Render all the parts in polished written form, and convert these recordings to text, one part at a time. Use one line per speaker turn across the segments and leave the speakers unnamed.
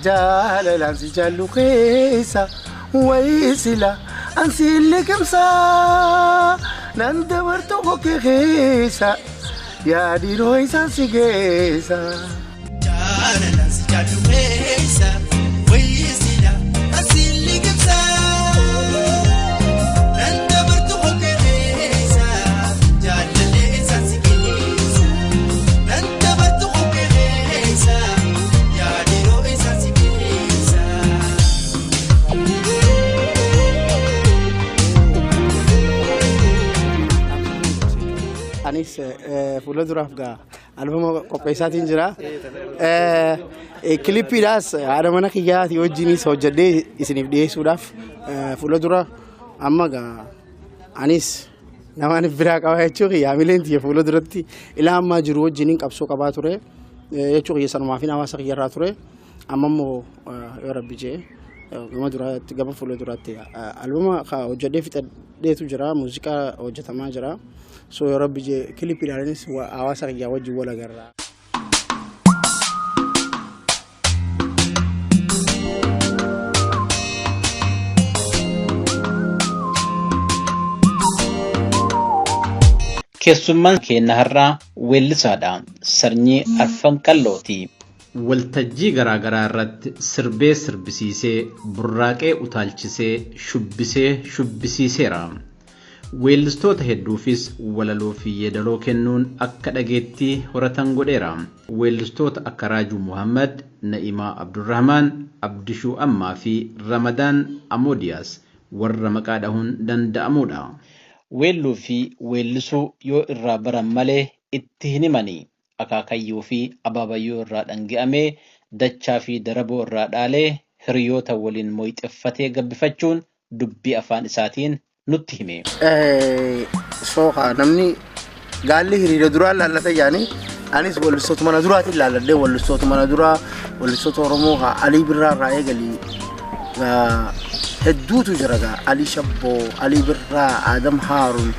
Jaalalaan si jaallu keessa wayi sila ansi liqimsaa nan dabartu kokkee keessa yaadinoo isaan si geessa.
Jaalalaan si jaallu keessa wayi sila ansi liqimsaa nan dabartu kokkee keessa jaalallee isaan si geessa nan dabartu kokkee keessa yaadinoo isaan si geessa.
Anis fuula duraaf gaa albama qopheessaatiin jira. Kilippiidhaas haadha mana kiyyaatii wajjinis hojjedhee isiniif dhiyeessuudhaaf fuula dura amma gaa anis namaan biraa qaba jechuu kiyya, hamileen tiyya fuula duratti ilaa ammaa jiru wajjiniin qabsoo qabaa ture jechuu kiyya, sanumaafin hawaasa kiyyarraa ture. Amma immoo yoo Rabbi jee gama duraatti, gama fuula duraatti albama hojjedhee fixadheetu jira, muuziqaa hojjetamaa jira. So yoo Rabbi jee kilippiidhaanis hawaasa kiyyaa wajjin wal agarra.
Keessummaan keenya har'aa weellisaadha. Sanyii Arfan Qallooti.
Waltajjii garaa garaa irratti sirbee sirbisiisee, burraaqee utaalchisee, shubbisee shubbisiiseera. Weellistoota hedduufis walaloo fi yeedaloo kennuun akka dhageettii horatan godheera. Weellistoota akka Raajuu Muhammad, Na'imaa Abdurrahmaan, Abdishuu Ammaa fi Ramadaan Amoodiyaas warra maqaa dhahuun danda'amudha.
Weelluu fi weellisuu yoo irraa baran malee itti hin himani. Akaakayyuu fi abaabayyuu irraa dhangi'amee, dachaa fi daraboo irraa dhaalee, hiriyoota waliin moyxeffatee gabbifachuun dubbii afaan isaatiin nutti hime.
So namni gaalli hiriira duraan laallata yaani, anis wallistoota mana duraatiin laalladhee, wallistoota mana duraa, wallistoota Oromoo haa Alii Birraa irraa eegalii hedduutu jira gaa, Alii Shabboo, Alii Birraa, Adam Haarun,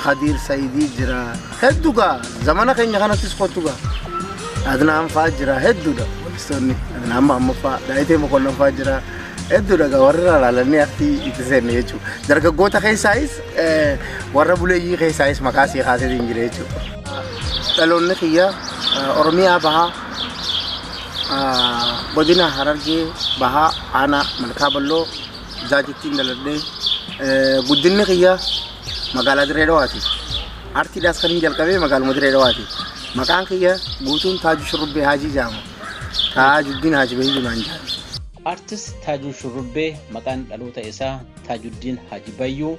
Khadiir Sayidii jira, hedduu gaa. Zamana keenya kanattis kottu gaa Adnaan faa jira, hedduudha wallistoonni, Adnaan Mahammad faa, Daayitee Mokonnon faa jira, hedduudha gaa warri irraa laalannee artii itti seenne jechuudha. Dargaggoota keessaayis warra buleeyyii keessaayis maqaa sii kaaseetiin jira jechuudha. Dhaloonni kiyya Oromiyaa Bahaa, godina Harargee Bahaa, aanaa Malkaa Balloo Jaajittiin dhaladhee, guddinni kiyya magaalaa Dirree Dhawaati. Artiidhaas kan hin jalqabee magaaluma Dirree Dhawaati. Maqaan kiyya guutuun Taajuu Shurrubbee Haajii jedhama. Taajuddiin Haaji Bahiyyuu naan jedhama.
Artist Taajuu Shurrubbee maqaan dhaloota isaa Taajuddiin Haaji Bayyuu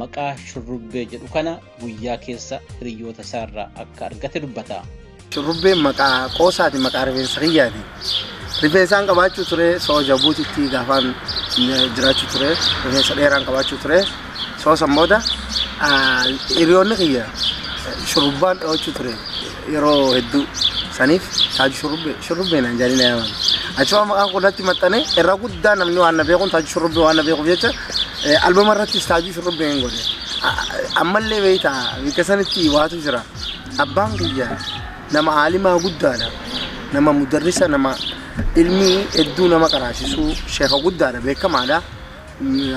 maqaa Shurrubbee jedhu kana guyyaa keessa hiriyoota isaarraa akka argate dubbata.
Shurrubbeen maqaa qoosaati, maqaa rifeensa kiyyaati. Rifeensaan qabaachuu ture, soo Jabuutitti gaafaan jiraachuu ture, rifeensa dheeraan qabaachuu ture. Soo san booda hiriyoonni kiyya shurrubbaan dhawachuu ture yeroo hedduu. Saniif Taaju Shurrubbee, Shurrubbee naan jedhanii na yaaman. Achuma maqaan kun natti maxxane. Irra guddaa namni waan na beekuun Taaju Shurrubbee waan na beekuuf jecha albama irrattis Taajuu Shurrubbee hin godhe. Ammallee beektaa bikka sanitti waatu jira. Abbaan kiyya nama aalimaa guddaadha. Nama mudarrisa, nama ilmii hedduu nama qaraasisuu, sheeka guddaadha, beekamaadha.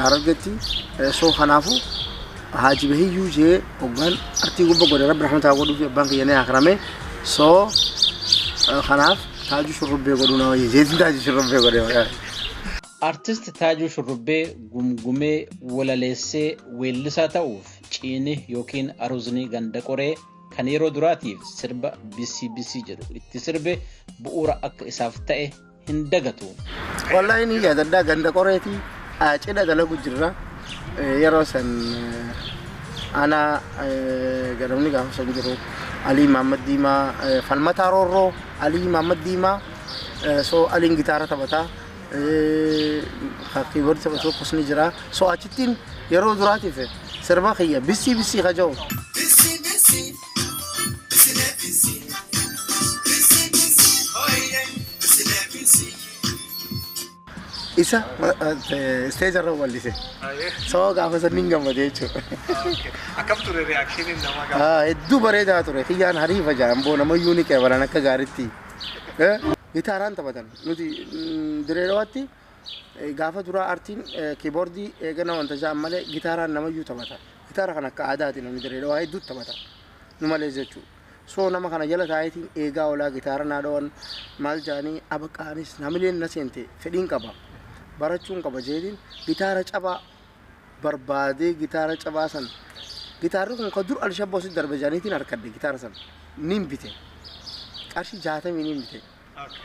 Harargetti so kanaafuu Haaji Bahiyyuu jee hoggaan artii gubba godhe, Rabbi rahmataa godhuu fi abbaan kiyya ni akirame. So kanaaf Taajuu Shurrubbee godhuu nama jeetiin Taajuu Shurrubbee godhe maqaa.
Artist Taajuu Shurrubbee gumgumee walaleessee weellisaa ta'uuf ciini yookiin aruuzni ganda qoree kan yeroo duraatiif sirba Bisii Bisii jedhu itti sirbe bu'uura akka isaaf ta'e hin dagatu.
Wallahi ni yaadadhaa, ganda qoreetii cidha dalagu jirra. Yeroo san ana gadamni gaafa san jiru Alii Mahammad Diimaa, Falmataa Roorroo, Alii Mahammad Diimaa, so Aliin gitaara taphataa, kiiboordii taphatu tokkos ni jira. So achittiin yeroo duraatiif sirba kiyya Bissii Bissii kaja'u.
Bisi bisi, bisi ne bisi, bisi bisi, oh yeah, bisi ne bisi.
Isa stage irra wallise. Sababa gaafa sanniin gammade jechuudha.
Akkam ture reactioniin namaa gaafa?
Hedduu bareedaa ture. Kiyyaan hariifa jaamboo namayyuu ni qeebalan akka gaariitti. Gitaaraan taphatan. Nuti Direedawaatti gaafa duraa artiin kiiboordii eegana wanta ja'an malee gitaaraan namayyuu taphata. Gitaara kan akka aadaati namni Direedawaa hedduutu taphata. Nu malee jechuudha. So nama kana jala taa'eetiin eegaa oolaa gitaara naa dhawan maal ja'anii abaqaanis namileen na seente fedhiin qaba. Barachuun qaba jeetiin gitaara cabaa barbaadee gitaara cabaa san gitaarri kun ka dur Alshabboo sitti darbe ja'aniitiin harkadhe gitaara san niin bite. Qarshii 60 niin bite.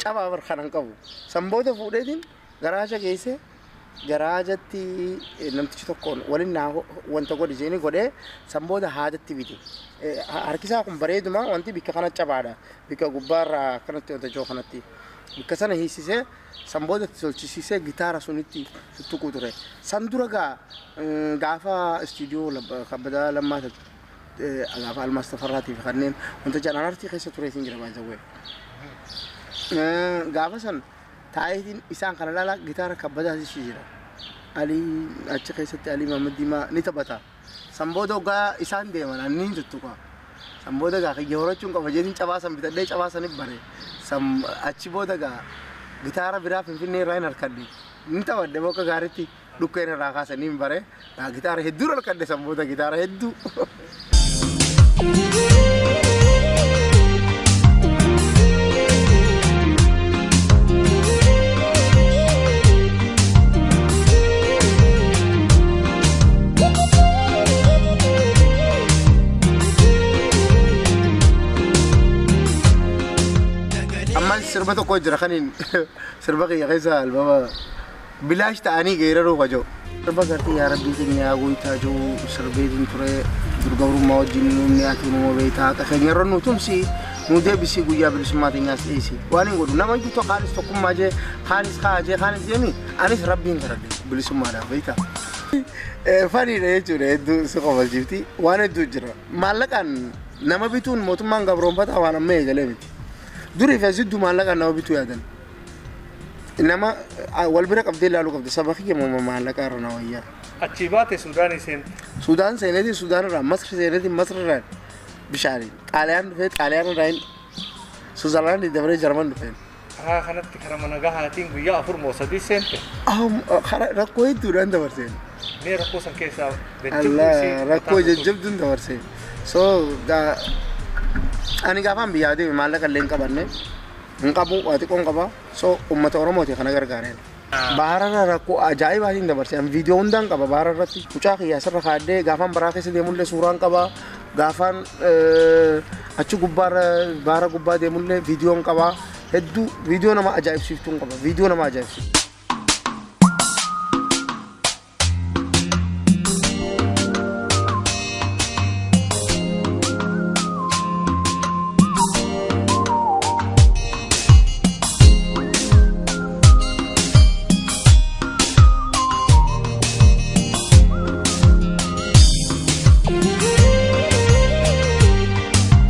Cabaa bar kanan qabu. San booda fuudheetiin garaaja geesse garaajatti namtichi tokkoon waliin naa wanta godhe jeeni godhee san booda haadatti bite. Harkisaa kun bareeduma wanti bikka kana cabaadha. Bikka gubbaarraa akkanatti wanta joo kanatti. Bikka sana hiisisee san booda tolchisiisee gitaara sunitti tuttuquu ture. San dura gaa gaafa istuudiyoo kabbadaa lammaa gaafa Almaas Tafarraatii fi kanneen wanta jedhan artii keessa tureetiin jira baay'ee. Gaafa san taa'eetiin isaan kana laala gitaara kabbadaas jira. Alii achi keessatti Alii Mahammad Diimaa ni taphata. San booda hoggaa isaan deeman anniin tuttuqa. San booda gaa kiyya horachuun qaba jeetiin cabaa san bitadhee cabaa sanif bare. San achi booda gaa gitaara biraa Finfinnee irraa hin harkadhe. Ni taphadhe bakka gaariitti dhukkeen irraa kaasanii hin bare. Gitaara hedduu harkadhe san booda gitaara hedduu. Ammaan sirba tokko jira kaniin sirba kiyya keessa albama bilaash ta'anii geeraruu kajoo. Sirba gartee yaa rabbii keenya yaa goytaa jiru sirbeetiin ture durgabrummaa wajjin nuumni ati uumama beektaa haqa keenya irra nu tumsi nu deebisii guyyaa bilisummaa teenyaas dhiisi. Waan hin godhu nama iyyuu kaanis tokkummaa jee kaanis kaa jee kaanis jeemi anis rabbiin kadhadhe bilisummaadhaaf beektaa. Faniidha jechuudha hedduu si qofalchiifti waan hedduu jira. Maallaqaan nama bituun mootummaan gabroonfataa waan amma eegalee miti. Durii fi asidduu maallaqaan nama bituu yaadan. Nama wal bira qabdee ilaaluu qabde saba kiyya maallaqa irra na wayyaa.
Achii baate Suudaanii seente.
Sudaan seeneeti Sudaan irraa Masri seeneeti Masri irraa bishaaniin Xaaliyaan dhufee Xaaliyaan irraa Suuzerlaandii dabaree Jarman dhufeen.
Karaa kanatti karaa mana gahaatiin guyyaa 4 moo 3 seente.
Rakkoo hedduudhaan dabarseen.
Mee rakkoo san keessaa
Allah rakkoo jajjabduun dabarseen. So ani gaafaan biyyaa deeme maallaqa illee hin qabanne hin qabu waa xiqqoon qaba so uummata Oromooti kana gargaareen. Bahararra rakkoo ajaa'ibaatiin dabarse an viidiyoo hundaan qaba bahara irratti mucaa kiyya asirra kaadhee gaafaan baraa keessa deemullee suuraan qaba gaafaan achi gubbaarra bahara gubbaa deemullee viidiyoon qaba hedduu viidiyoo nama ajaa'ibsiiftuun qaba viidiyoo nama ajaa'ibsiiftu.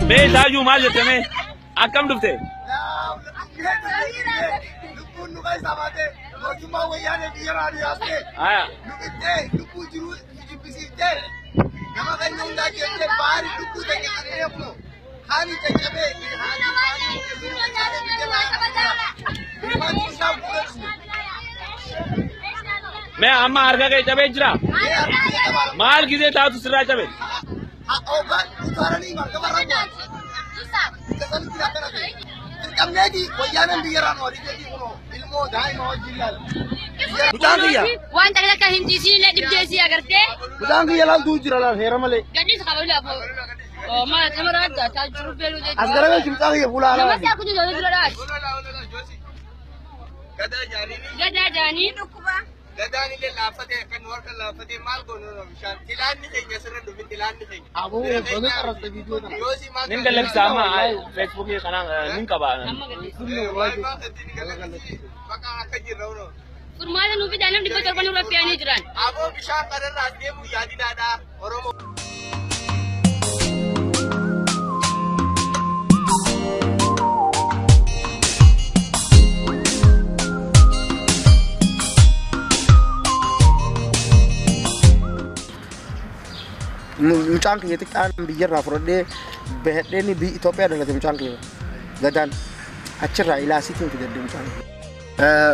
Mee Taayyuu maal jette mee? Akkam dhufte?
Lubbuun nu keessa baate mootummaa wayyaanee biyya irraa nu yaastee
Aya.
nu qixxee lubbuu jiruu nu jibbisiiftee nama keenya hundaa jettee baari lubbuu keenya kan eegnu haali caccabee haali haali caccabee biyya irraa ilmaan isaa bu'uura
Mee amma harka kee cabee jira?
Mee harka kee cabaa
Maal gisee taatu sirraa cabe?
Hoogaan utaalanii markaba irra bu'an. Akkasumatti akkana ta'e. Dirqamneeti wayyaaneen biyya irraa nu ariiteetii kunoo ilmoo daa'ima wajjin ilaala.
Mucaan kiyya.
Waan takka takka hin ciisiin dhibdee si agartee
Mucaan kiyya laaltuu jira laal heera malee.
gadhiis qaba laafoo. Ma namara adda taa jiru beeluu jechuudha.
As garagalchi mucaa kiyya fuula
Nama
alaa.
isaa kun jiru dura dhaati. Gadaa jaanii.
Gadaan illee laaffatee akka nu harka laaffatee maal goonu bishaan tilaanni keenya sirra dhufin tilaanni keenya.
Aboo eebbame qarrafte viidiyoo kana.
Yoosii maal
Nin gallabsa amma feesbuukii kanaan nin qaba.
Amma gadhiis.
Bakka akka jirra unoo.
Furmaata nuu fidaa namni 700 nurra fe'anii jiran.
Aboo bishaan kanarraa as deemuu yaadinaadha Oromoo.
Mucaan kiyya xiqqaan biyyarraa fudhadhee bahadheen biyya Itoophiyaa dhalate mucaan kiyya gadaan. Achirraa ilaa asiitiin fidadde mucaan.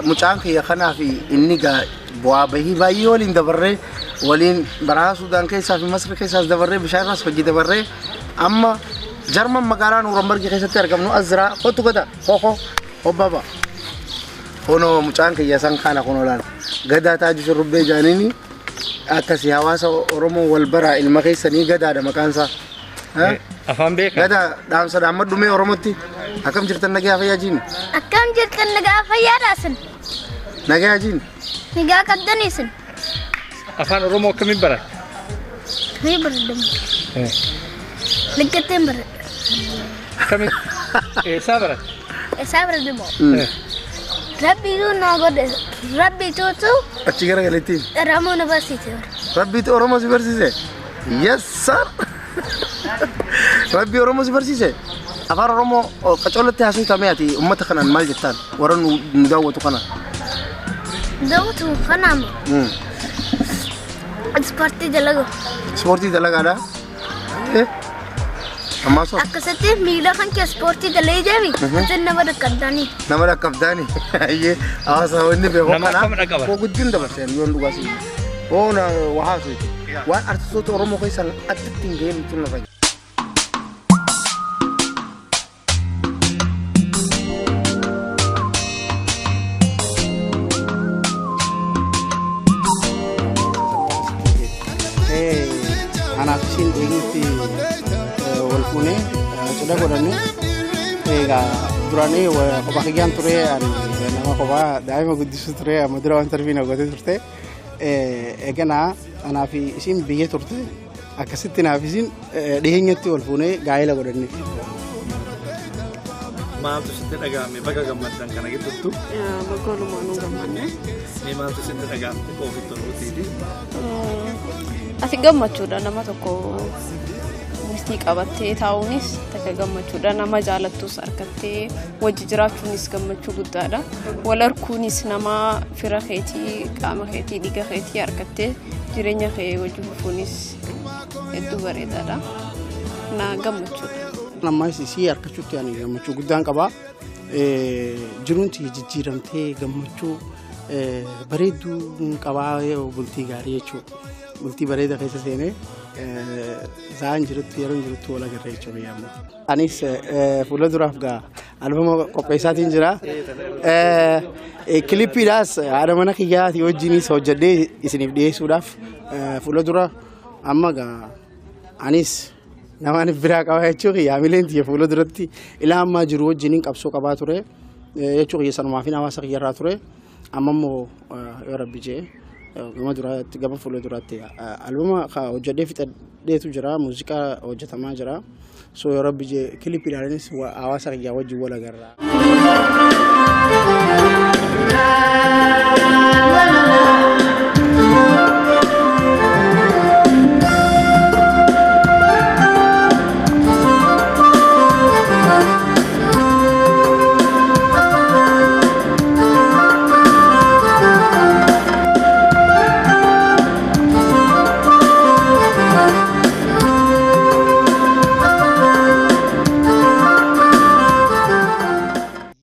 Mucaan kiyya kanaa fi inni gaa bu'aa bahii baay'ee waliin dabarree, waliin baraa Suudaan keessaa fi Masri keessaas dabarree, bishaan irraas hojii dabarree, amma Jarman magaalaa Nuurambargii keessatti argamnu as jira. Kottu gada koko hobbaba. Kunoo mucaan kiyya san kana kunoo laala. Gadaa Taaju Shurrubbee jaaniini akkasii hawaasa Oromoo wal baraa, ilma keessanii Gadaadha maqaan isaa.
Afaan beekaa?
Gadaa, dhaamsa dhaammadhu mee Oromootti. Akkam jirtan, nagaa fayyaa jiin?
Akkam jirtan, nagaa fayyaadha isin?
Nagaa jiin?
Nagaa qabdanii isin?
Afaan Oromoo akkamiin baratte?
Ni baradhamu. Likkatteen baradha.
Akkamitti? Eessaa baratte?
Eessaa baradhamu? Rabbiitu na godhe. Rabbiituutu
Achi garagaleettiin.
Oromoo na barsiise.
Rabbiitu Oromoo si barsiise? Yes sir. Rabbi Oromoo si barsiise? Afaan Oromoo qacoolatti haasoftamee ati uummata kanaan maal jettaan? Warra nu daawwatu kana.
Daawwatu kanaam ispoortii dalagu.
Ispoortii dalagaadha. Ammaa soo
Akkasitti miila kan kee ispoortii dalagee deemi. Isin nama dhaqqabdanii.
Nama dhaqqabdaani. Ayyee, hawaasa inni beeku
Nama
kana.
akkam dhaqqaba?
Koo guddiin dabarseen yoon dhugaa si. Oo na waa haasofte. Waan artistoota Oromoo keessaan addatti hin ga'in tun lafa.
Anaaf isiin dhiyeenyatti wal fuunee cidha godhanne. Egaa duraanii kophaa kiyyaan ture, ani nama kophaa daa'ima guddisuu ture. Amma dura waan tarbii na gootee turte. Eganaa anaaf isiin biyya turte, akkasitti naaf isiin dhiyeenyatti wal fuunee gaa'ela godhanne.
Maaltu sitti dhaga'ame baga gammaddan kana gidduutti?
Bakka walumaanuu gammanne.
Mee maaltu sitti dhaga'ame ofitti toluutiiti?
Ati gammachuudha, nama tokko bultii qabattee taa'uunis takka gammachuudha, nama jaalattus harkattee wajji jiraachuunis gammachuu guddaadha. Wal harkuunis nama fira keetii, qaama keetii, dhiiga keetii harkattee jireenya kee wajji fufuunis hedduu bareedaadha. Na gammachuudha.
Ammas isii harkachuutti ani gammachuu guddaan qaba. Jiruun tiyya jijjiiramtee gammachuu bareedduu qabaa, bultii gaarii jechuudha. Bultii bareeda keessa seenee sa'aan jirutti yeroo jirutti wal agarra jechuudha amma. Anis fuula duraaf gaa albama qopheessaatiin jira. Kilippiidhaas haadha mana kiyyaatii wajjinis hojjedhee isiniif dhiyeessuudhaaf fuula dura amma gaa anis nama ani biraa qaba jechuu kiyya, hamileen tiyya fuula duratti ilaa ammaa jiru wajjiniin qabsoo qabaa ture jechuu kiyya, sanumaafin hawaasa kiyyarraa ture. Amma immoo yoo rabbi jee gama duraatti, gama fuula duraatti albama hojjedhee fixadheetu jira, muuziqaa hojjetamaa jira, so yoo rabbi jee kilippiidhaanis hawaasa kiyyaa wajjin wal agarra.